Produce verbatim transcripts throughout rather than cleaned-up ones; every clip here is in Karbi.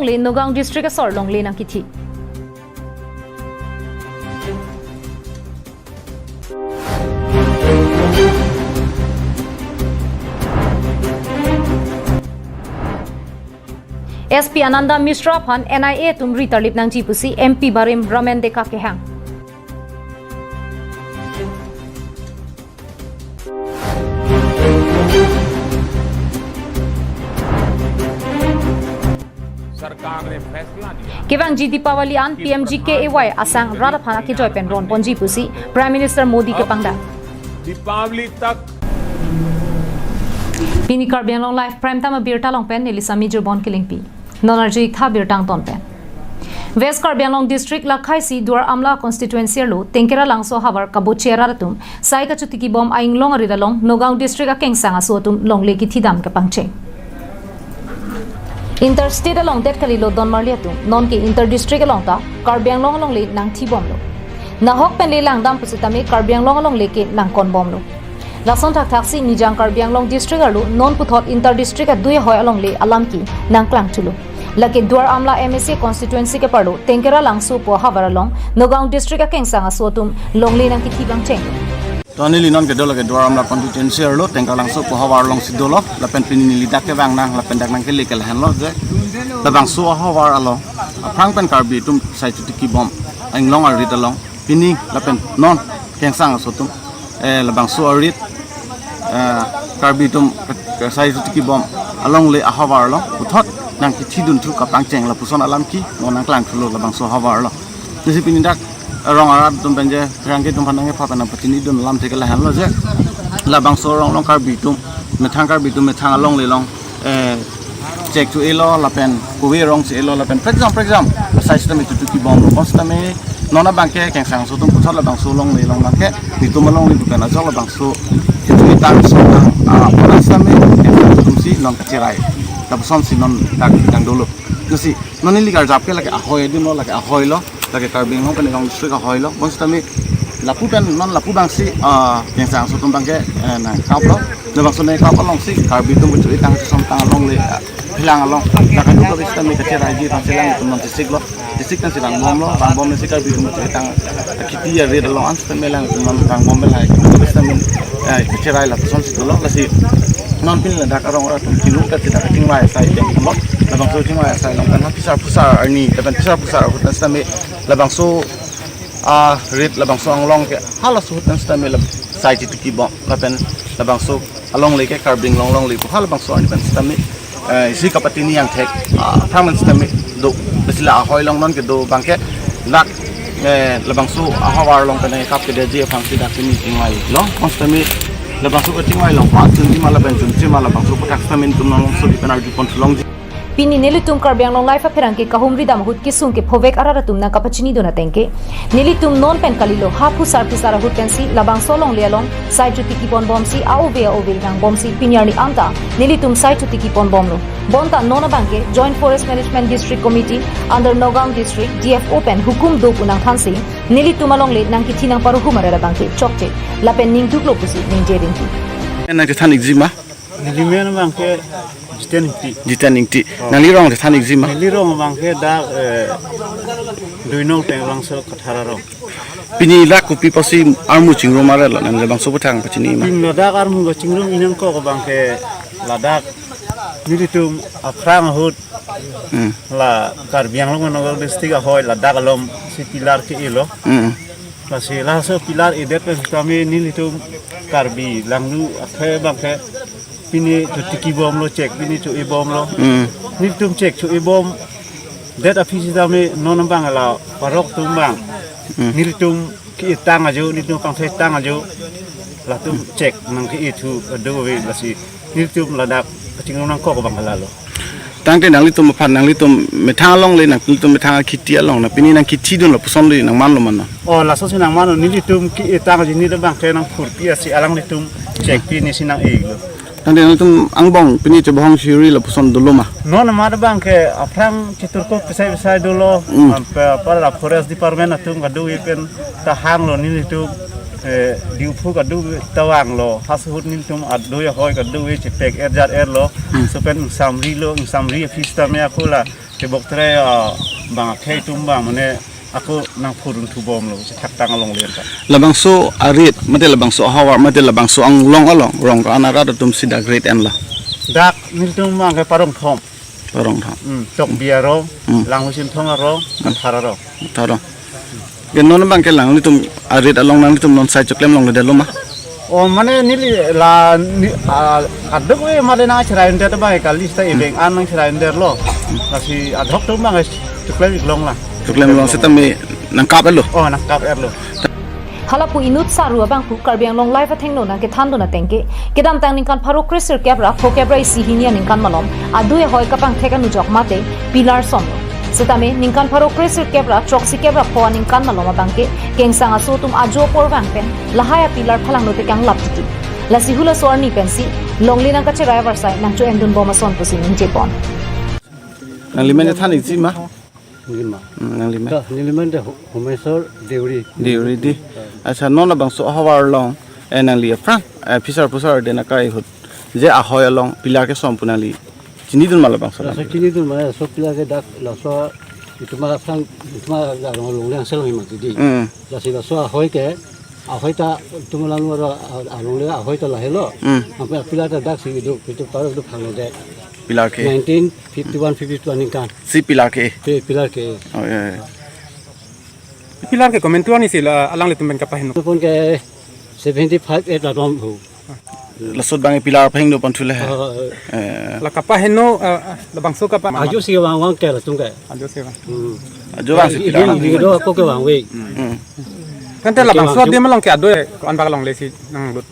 Le Nagaon District asor longle nangkithi. S P Ananda Mishra aphan N I A atum ri tarlip nangji pusi M P barim Ramen Deka kehang. सरकार ने फैसला लिया। Kevangji Deepavali an P M G K A Y asang rat aphan akejoi pen ron ponji pusi Prime Minister Modi kepangdak. Deepawali तक Pini Karbi Anglong Live Prime Time abirta along pen neli Sami Jirbon Kilingpi. Non arju-ik tha birta angton pen. West Karbi Anglong District lakhaisi Duar Amla constituency arlo Tengkera Langso ahavar kaboche arat atum sai kachotiki bom a-inglong arit along Nagaon District akengsang aso atum longle kithidam kepangcheng. Interstate along det kalilo donmarli atum, nonke inter district along ta Karbi Anglong alongle nangthibomlo. Nahok pen le langdam pusitame Karbi Anglong alongle ke nangkonbomlo. Lason thakthaksi Nijang Karbi Anglong District arlo non puthot inter district adui ahoi alongle alam ke nangklangthulo. Lake Duar Amla M A C constituency keparlo Tengkera Langso pu ahavar along Nagaon District akengsang aso atum longle nangkithi pangcheng. To neli non kedo lake Duar Amla constituency arlo Tengkera Langso pu ahavar alongsi dolo, lapen pini neli dak kevang nang lapen dak nangkele ke lahenlo je labangso ahavar along aphrang pen Karbi atum sai chotiki bom a-inglong arit along pini lapen non kengsang aso atum, eh, labangso arit, eh, Karbi atum ke-, ke-, sai chotiki bom alongle ahavar along puthot nangkithidunthu kapangcheng lapuson alam ke non nangklangthulo labangso ahavar along. Lasi pini dak rong arat atum pen je pherangke atum aphan nangkepha pen nangpachinidun alam athe ke lahenlo je labangso arong along Karbi atum methang, Karbi atum methang alongle along, eh, chek cho-elo lapen kove arong cho-elo lapen prekjam prekjam sai sitame chotiki bomlo. Bonsitame non abangke kengsang aso atum puthot labangso alongle along abangke netum alongle pu pen ajok labangso chotiki tang so tang, ah, bonang sitame kengsang aso atumsi non kacherai. Lapusonsi non dak dang dolo. Lasi non neli karjap ke lake ahoi adim lo, lake ahoi lo, lake Karbi Anglong pen Nagaon District ahoi lo. Bonsitame lapu pen non lapu abangsi, ah, kengsang aso atum abangke, eh, nangkaplo. Labangso nangkap alongsi Karbi atum kecho-i tang, kecho-i tang alongle, ah, phelang along. Lake duk abangsi tame kacheraiji abangsi lang atum non chesik lo. Chesik tangsi vangbomlo, vangbomsi Karbi atum kecho-i tang, ah, kheti arit along an sitame lang atum non vangbom pen lahai. Duk abangsi tame, eh, kacherai lapusonsi dolo. Lasi non pini ladak arong arat atum kinu ta sita kachingvai asai denglo. Labangso chingvai asai along kan ha phisar phusar arni, lapen phisar phusar ahut sitame labangso arit labangso anglong ke halaso ahut pen sitame lab sai chotiki bom lapen labangso alongle ke Karbi Anglong alongle pu halabangso arni pen sitame, eh, isi kapatini angthek, ah, aphrang pen sitame do, lasi la ahoi along non kedo abangke dak, eh, labangso ahavar along pen kap kedetji aphrangsi dak pini chingvailo. Bonsitame labangso kachingvai along pa-unji ma lapen un-unji ma labangso aputhak sitame netum non alongso di pen arju ponthulongji. Pini nelitum Karbi Anglong Live apherangke kahumri dam ahut kesung kephovek arat atum nangkapachinidun ateng ke, nelitum non pen kalilo, ha phusar phisar ahut pensi labangso alongle along sai chotiki ponbomsi a-ove a-ove vangbomsi pini arni anta nelitum sai chotiki ponbomlo. Bonta non abangke Joint Forest Management District Committee under Nagaon District, D F O pen hukum do pu nangthansi nelitum alongle nangkithi nangparuhu ma ra abangke chokche lapen ningduklo pusi ningje rinti. Nangchethan ikji ma? Neli men abangke Jiten Ingti. Jiten Ingti. Oh. Nangli rong chethan ikji ma? Neli rong abangke dak, eh, Duinong Tengkera Langso Kathar arong. Pini dak kopi pusi armu chingrum arlo, nangli labangso aputhak pachini ma? Pini ladak armu kachingrum inang kok abangke ladak nelitum aphrang ahut, hmm, la Karbi Anglong Nagaon District ahoi ladak alomsi pillar ke-elo. Hmm. Lasi laso pillar edet pen sitame nelitum Karbi langno akhei abangke pini chotiki bomlo, chek pini cho-i bomlo. Hmm. Nelitum chek cho-i bomdet aphi sitame non abang la parok atum abang. Hmm. Nelitum ke-e tang ajo, nelitum pangthek tang ajo. Latum chek nangke-ethu ado ave, lasi nelitum ladak kachingrum nangkok abang lalo. Tangte nanglitum aphan, nanglitum methang alongle, nanglitum methang akheti along, na pini nangkithidun lapuson le nangmanlo ma na? Oh, lasonsi nangmanlo, nelitum ke-e tang ajo, nelitum abangke nangphurpi asi alanglitum chek pini si nang-elo. Tangte nanglitum angbong pini chebohong siri lapuson dolo ma? Non amat abangke aphrang chiturkok pesai pesai dolo, hmm, ampe para forest department atum kadokave pen ta hanglo nelitum, eh, Diphu kadokave ta vanglo, halaso ahut nelitum adoi ahoi kadokave chepek er jar erlo, hmm, laso pen ingsamrilo, ingsamri aphi sitame ako la Kebok tre, ah, bang akhei atum bang mane ako nangphurun thubomlo, si thaktang alongle ta. Labangso arit, mate labangso ahavar, mate labangso anglong along, rong ka-an arat atum si dak rit enlo. Dak nelitum bang ke Parongthom. Parongthom. Hmm, Chokbi arong, Hmm. Langhusinthong arong, Hmm. Kathar arong. Tharo. Ke non bang ke nanglitum arit along nanglitum non sai choklem longledetlo ma? Oh, mane neli la ni, ah, aduk we mane nangcherai-undet bang ke kali seta Hmm. ebeng an nangcherai-undet lo. Lasi adhok atum bang ke choklem-ik longlo. Choklem long seta me nangkap-etlo. Oh, nangkap-etlo. Hala pu inut saru abang pu Karbi Anglong Live athengno nangkethandun ateng ke, kedamtang ningkan pharo kresirkep ra phokep ra isi hini aningkan malom adui ahoi kapangthek anujok mate pillar somlo. Setame ningkan pharo kresirkep ra throksi kep ra pho aningkan malom abang ke kengsang aso atum ajo apor vang pen lahai apillar phalangno tekang lap titi. Lasi hula so arni pensi longle nangkacherai avarsai nangcho-endun bom ason pusi ningjepon. Nanglimen than-ikji ma? Nelimen. Hmm, nanglimen. Dah, nelimen dah Homeswar Deuri. Deuri di. Accha, non labangso ahavar along, eh, nangli aphrang, eh, phisar phusar den akai ahut, je ahoi along pillar kesom pu nangli chinidun ma labangso? Laso along chinidun ma, laso pillar ke dak, laso itum aphrang, itum arong longle angsel ma titi. Hmm. Lasi laso ahoi ke, ahoi ta itum alang aro, ah, alongle ahoi ta lahelo. Hmm. Anke pillar ta daksi itum, itum parok itum phanglo de. Pillar ke? Nineteen fifty-one fifty-two aningkan. Si pillar ke? Pi-, pillar ke. Oh, ya, ya. Pillar ke komentu ani si la alanglitum pen kapaheno? Ipon ke seventy-five eight atum hu. Laso bang pillar pahingno pon thule he. Oh, eh. Eh. La kapaheno, eh, labangso kapa- Ajo si vangvang ke latum ke. Ajo si vang. Hmm. Ajo vang si pillar. Ini, ini do ako ke vangve. Hmm. Kan te labangso adim along ke adui ko-an bak longle si nanglut?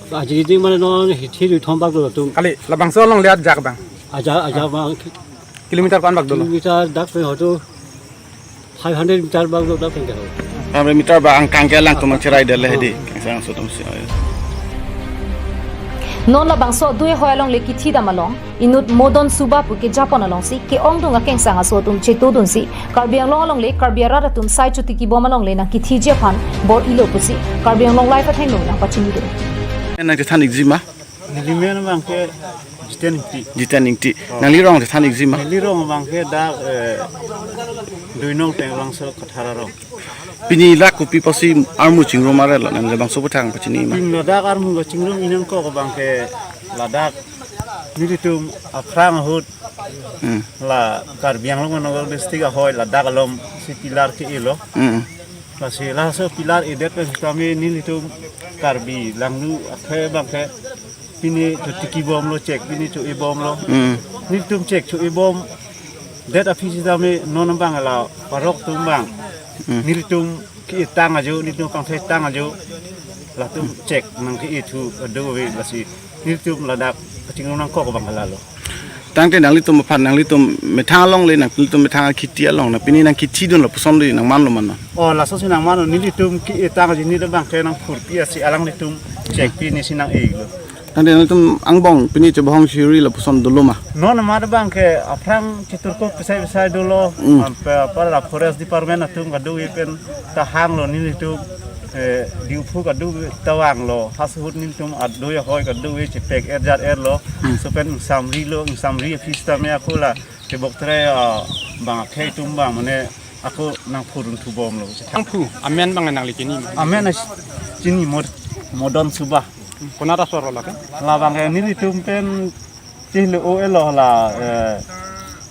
Aji di mane non hithi du thom bak do latum. Kali labangso alongle ajak bang. Ajak, ajak bang. Kilometer ko-an bak dolo? Kilometer dak pen hotu five hundred meter bak dolo dak pen ke ho. Five hundred meter bak angkang ke alangtum nangcheraidetlo he di. Kengsang aso atum si. Non labangso adui ahoi alongle kithidam along inut Modon Suba pu kejapon alongsi ke-ongdung akengsang aso atum chetodunsi Karbi Anglong alongle Karbi arat atum sai chotikibom alongle nangkithiji aphan bor-ilo pusi Karbi Anglong Live athengno nangpachinidun. Nangchethan-ikji ma? Nelimen bang ke Jiten Ingti. Jiten Ingti. Oh. Nangli rong chethan-ikji ma? Neli rong bang ke dak, eh, Duinong Tenglangso Kathar arong. Pini dak kopi pusi armu chingrum arelo, nangli labangso aputhak pachini ma? Pini ladak armu kachingrum inang ko bang ke ladak nelitum aphrang ahut Hmm. la Karbi Anglong Nagaon District ahoi ladak alom si pillar ke-elo. Hmm. Lasi laso pillar edet pen kami nelitum Karbi Langno akhei bang ke pini chotikibomlo, chek pini cho-ebomlo. Hmm. Nelitum chek cho-ebom det aphi sitame non bang la parok atum bang. Hmm. Nelitum ke-etang ajo, nelitum pangthe tang ajo. Latum chek nangke-ethu ado ave lasi nelitum ladak kachingrum nangkok bang lalo. Tangte nanglitum aphan, nanglitum methang alongle, nanglitum methang akheti along, nang pini nangkithidun lapuson di nangmanlo ma non? Oh, laso si nangmanlo, nelitum ke-etang ajo nelitum bang ke nangphurpi asi alanglitum chek pini si nang-elo. Tangte nanglitum angbong pini chebohong chiri lapuson dolo ma? Non ma bang ke aphrang chiturko pesai pesai dolo, Hmm. ampe para forest department atum kadokave pen ta hanglo nelitum, eh, Diphu kadokave ta vanglo, hasuhut nelitum adui ahoi kadokave chepek-er jar-erlo, Hmm. laso pen ingsamrilo, ingsamri aphi sitame ako la kebok tre, ah, bang akhei atum bang mane ako nangphurun thubomlo. Nangphu, amen bang nangli chini ma? Amen as-, chini Mod-, Modon Suba. Konat asor lo la ke? La bang ke nelitum pen chihlo o elo la, eh,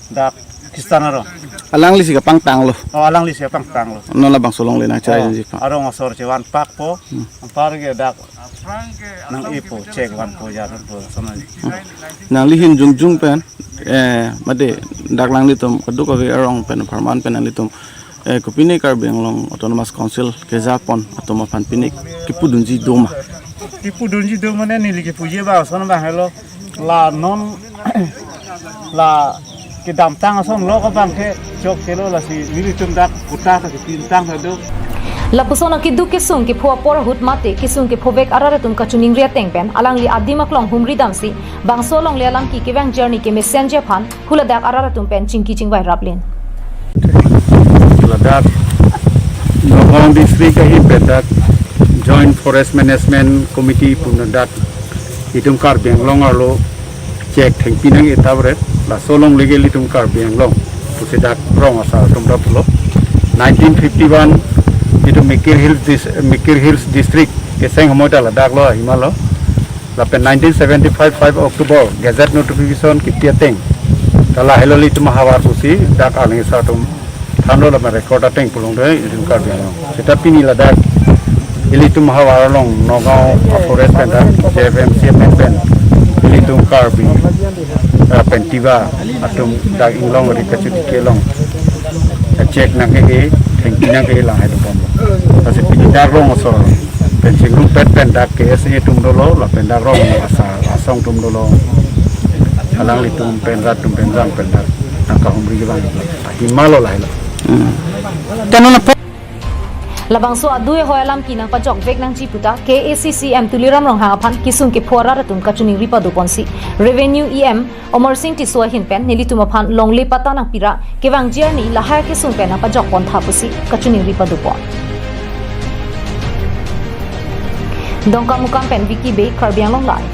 dak Khristan arong. Alangli si kapangtanglo. Oh, alangli si kapangtanglo. Non labangso alongle nangcherai Oh, ji pa. Arong asor chevan pakpo. Hmm. Anpar ke dak nang-epo chek vanpo jarpo sana. Hmm. Nangli ahin jongjong pen, eh, mate dak nanglitum kadokave arong pen apharman pen nanglitum, eh, kopine Karbi Anglong Autonomous Council kejapon atum aphan pini kipudunji do ma? Kipudunji do mane neli kipuji bang ason bang helo. La non la kedamtang asonlo ka bang ke chokchelo lasi nelitum dak kuta ta kipintang ta do. Lapuson akeduk kesung kepho apor ahut mate kesung kephovek arat atum kachiningri ateng pen alangli adim aklong humri damsi bangso alongle alam kekevang journey kemesenji aphan huladak arat atum pen chingki chingvai raplin. Ladak Nagaon District ahin pen dak Joint Forest Management Committee pu ladak itum Karbi Anglong arlo chek thengpi nang-etavret, laso alongle ke ilitum Karbi Anglong Dak rong asar atum dak pulo. Nineteen fifty-one itum Mikir Hills dis-, Mikir Hills District keseng amoy ta ladak lo, ahima lo. Lapen nineteen seventy-five five October gazette notification kipi ateng ta lahelo ilitum ahavar pusi dak arni asar atum thanlo, lapen record ateng pulongdun ilitum Karbi Anglong. Seta pini ladak ilitum ahavar along Nagaon a-forest pen dak J F M C pen pen ilitum Karbi, eh, pen Tiwa atum dak inglong ri kachiti kelong check nangke-e, thengpi nangke-e lang hai dopon. Lasi pini dak rong asor pen chingrum pet pen dak K S A atum dolo, lapen dak rong asar asong atum dolo. Alanglitum pen rat atum pen jang pen dak nangkahumri abang ahima lo lahelo. Hmm. Te non apo- Labangso adui ahoi alam kenangpajokvek nangji puta K A A C C M Tuliram Ronghang aphan kesung kepho arat atum kachiningri padoponsi Revenue E M Amarsing Tisso ahin pen nelitum aphan longle patta nangpira kevangji arni lahai kesung pen nangpajokpon tha pusi kachiningri padopon. Dongkamukam pen Vicky Bey, Karbi Anglong Live.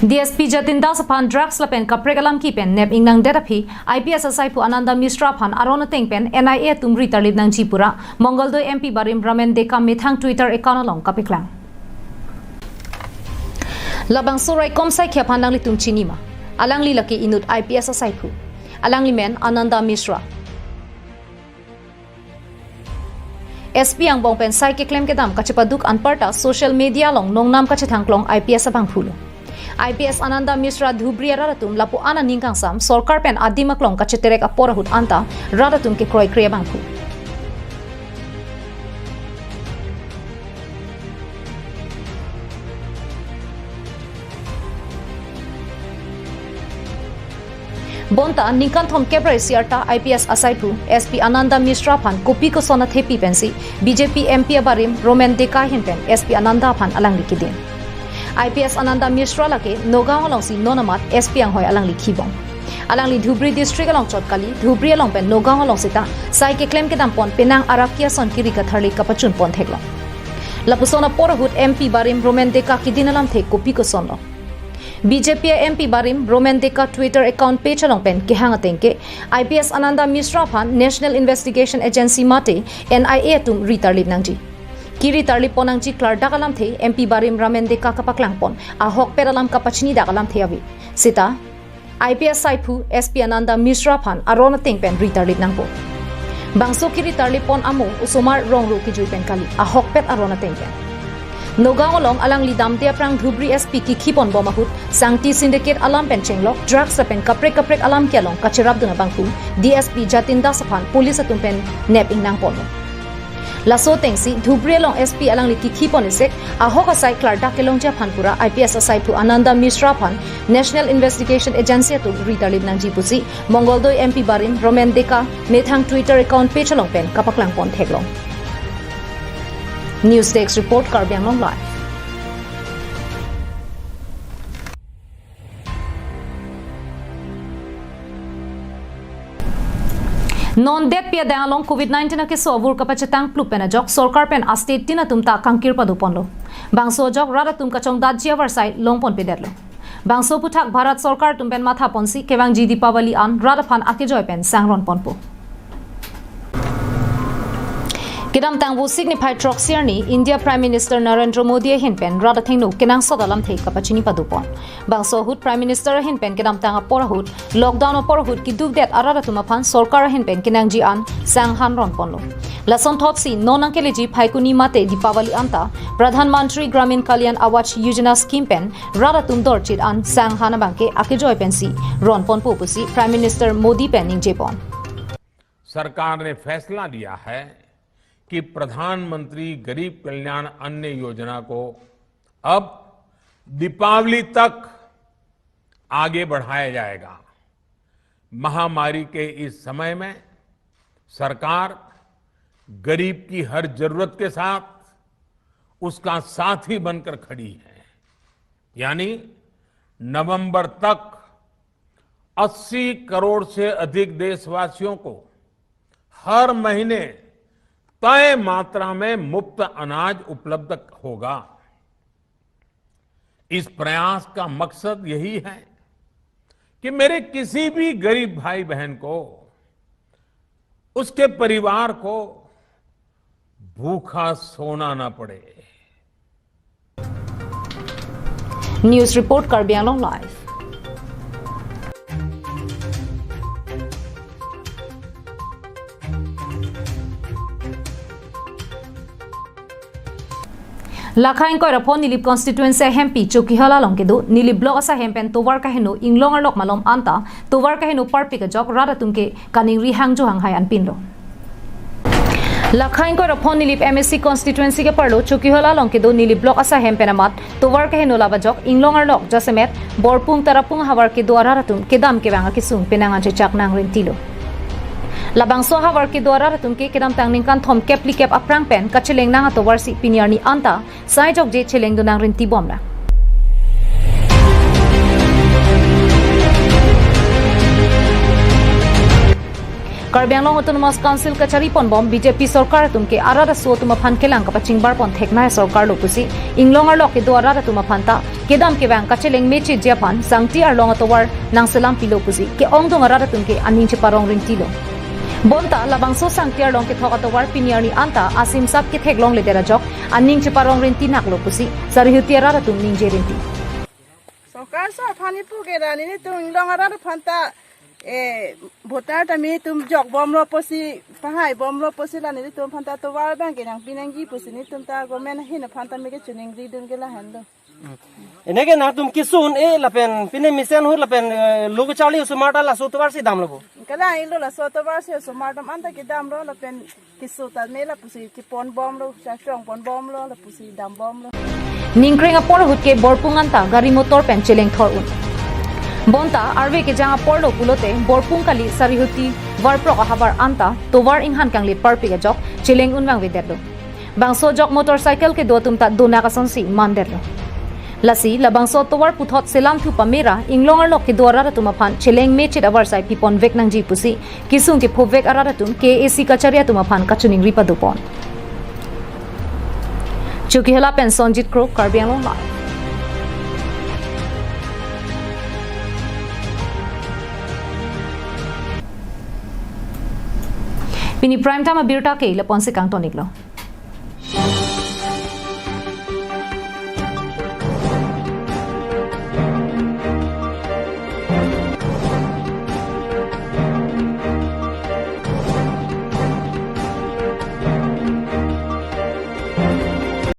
D S P Jatin Das aphan drugs lapen kaprek alam kepi pen nep ingnangdet aphi I P S asaiphu Ananda Mishra aphan aron ateng pen N I A atum ri tarlip nangji pura Mongoloi M P barim Ramen Deka methang Twitter account along kapeklang. Labangso raikom saikhi aphan nanglitum chini ma? Alangli lake inut I P S asaiphu. Alangli men Ananda Mishra. S P angbong pen sai keklem kedam kachepaduk anparta social media along nongnam kachethangklong I P S abangphu lo. I P S Ananda Mishra Dhubri arat atum lapu-an aningkangsam sorkar pen adim aklong kacheterek apor ahut anta rat atum kekroikre abangphu. Bonta ningkan thomkep ra isi arta I P S asaiphu S P Ananda Mishra aphan kopi koson athepi pensi B J P M P abarim Romen Deka ahin pen S P Ananda aphan alangli keding. I P S Ananda Mishra lake Nagaon alongsi non amat S P anghoi alangli khibom. Alangli Dhubri district along chot kali, Dhubri along pen Nagaon along seta sai keklem kedam pon penang araki ason kiri katharli kapachun pon theklong. Lapuson apor ahut M P barim Romen Deka kedin alamthe kopi koson lo? B J P M P barim Romen Deka Twitter account page along pen kehang ateng ke I P S Ananda Mishra aphan National Investigation Agency mate N I A atum ri tarlip nangji. Kiri tarlip pon nangji klardak alamthe M P barim Romen Deka kapaklang pon ahokpet alam kapachini dak alamthe ave. Seta I P S asaiphu S P Ananda Mishra aphan aron ateng pen ri tarlip nangpo. Bangso kiri tarlip pon amo osomar rong ro kejui pen kali, ahokpet aron ateng pen. Nagaon along alangli damde aphrang Dhubri S P kikhi pon bom ahut sangti syndicate alam pen chenglok drugs lapen kaprek kaprek alam ke along kacherapdun abangphu D S P Jatin Das aphan police atum pen nep ingnang ponlo. Laso atengsi Dhubri along S P alangli kikhi pon isek ahok asai klardak kelongji aphan pura I P S asaiphu Ananda Mishra aphan National Investigation Agency atum ri tarlip nangji pusi Mongoloi M P barim Romen Deka methang Twitter account page along pen kapaklang pon theklong. News Desk Report, Karbi Anglong Live. Non detpi adang along Covid nineteen akeso avur kapachetang plup pen ajok sorkar pen a-state tin atum ta kangkir pado ponlo. Bangso ajok rat atum kachongdatji avarsai long ponpedetlo. Bangso aphuthak Bharat sorkar atum pen matha ponsi kevangji Deepavali an rat aphan akejoi pen sang ron ponpo. Kedamtang Vosik niphai throksi arni India Prime Minister Narendra Modi ahin pen rat athengno kenangsot alamthe kapachini pado pon. Bangso ahut Prime Minister ahin pen kedamtang apor ahut, lockdown apor ahut keduk det arat atum aphan sorkar ahin pen kenangji an sang han ron ponlo. Lasonthotsi non nangkeleji Phaikuni mate Deepavali anta Pradhan Mantri Gramin Kalyan Awas Yojana scheme pen rat atum dorchit an sang han abangke akejoi pensi ron ponpo pusi Prime Minister Modi pen ningje pon. सरकार ने फैसला लिया है कि प्रधानमंत्री गरीब कल्याण अन्न योजना को अब दीपावली तक आगे बढ़ाया जाएगा। महामारी के इस समय में सरकार गरीब की हर जरूरत के साथ उसका साथी बनकर खड़ी है। यानी नवंबर तक अस्सी करोड़ से अधिक देशवासियों को हर महीने तय मात्रा में मुफ्त अनाज उपलब्ध होगा। इस प्रयास का मकसद यही है कि मेरे किसी भी गरीब भाई बहन को, उसके परिवार को भूखा सोना ना पड़े। News report, Karbi Anglong Live. Lakha ingkoi ra pho Nilip constituency ahempi Chokihola along kedo Nilip block asahem pen tovar kaheno inglong arlok malom anta tovar kaheno parpik ajok rat atum ke kaningri hangjo hanghai anpinlo. Lakha ingkoi ra pho Nilip M A C constituency ke parlo Chokihola along kedo Nilip block asahem pen amat tovar kaheno lab ajok inglong arlok jasemet Borpung Tarapung ahavar kedo arat atum kedam kevang akesung penang anchechak nangrintilo. Labangso ahavar kedo arat atum ke kedamtang ningkan thomkep phlikep aphrang pen kacheleng nang atovar si pini arni anta sai jokje cheleng do nangrinti bomlang. Karbi Anglong Autonomous Council kachari ponbom B J P sorkar atum ke arat aso atum aphan kelang kapachingbar pon theknai sorkar lo pusi inglong arlok kedo arat atum aphan ta kedam kevang kacheleng mechitji aphan sangti arlong atovar nangselam pilo pusi ke-ongdung arat atum ke aning cheparong rintilo. Bonta labangso sangti arlong kethok atovar pini arni anta asimsap ketheklongledet ajok aning cheparong rinti naklo pusi sarihuti arat atum ningje rinti. Sorkar so aphan ipu ke ra nelitum inglong arat aphan ta eh voter ta nelitum jok bomlo pusi pahai bomlo pusi la nelitum aphan ta tovar abang ke nangpi nangji pusi nelitum ta government ahin aphan ta me kechiningri dun ke lahenlo. Eneke nangtum kesung e lapen pine mesen ahut lapen eh, lo kacharli osomar ta laso tovar si damlo bo. Kala ilo laso tovar si osomar atum anta kedamlo lapen kesung ta me lapusi chepon bomlo, chachong pon bomlo, lapusi dam bomlo. Ningkreng apor ahut ke Borpung anta gari motor pen cheleng thor un. Bonta arve kejang aporlo pulote Borpung kali sarihuti Varprok ahavar anta tovar inghan kangle parpik ajok cheleng unvang vedetlo. Bangso ajok motorcycle kedo atum ta donak asonsi mandetlo. Lasi labangso tovar puthot selam thu pamera inglong arlok kedo arat atum aphan cheleng mechit avarsai pipon vek nangji pusi kesung kepho vek arat atum K A A C kachari atum aphan kachiningri padopon. Chokihola pen Sonjit Kro, Karbi Anglong Live. Pini prime time abirta ke lapu-an si kangton-iklo.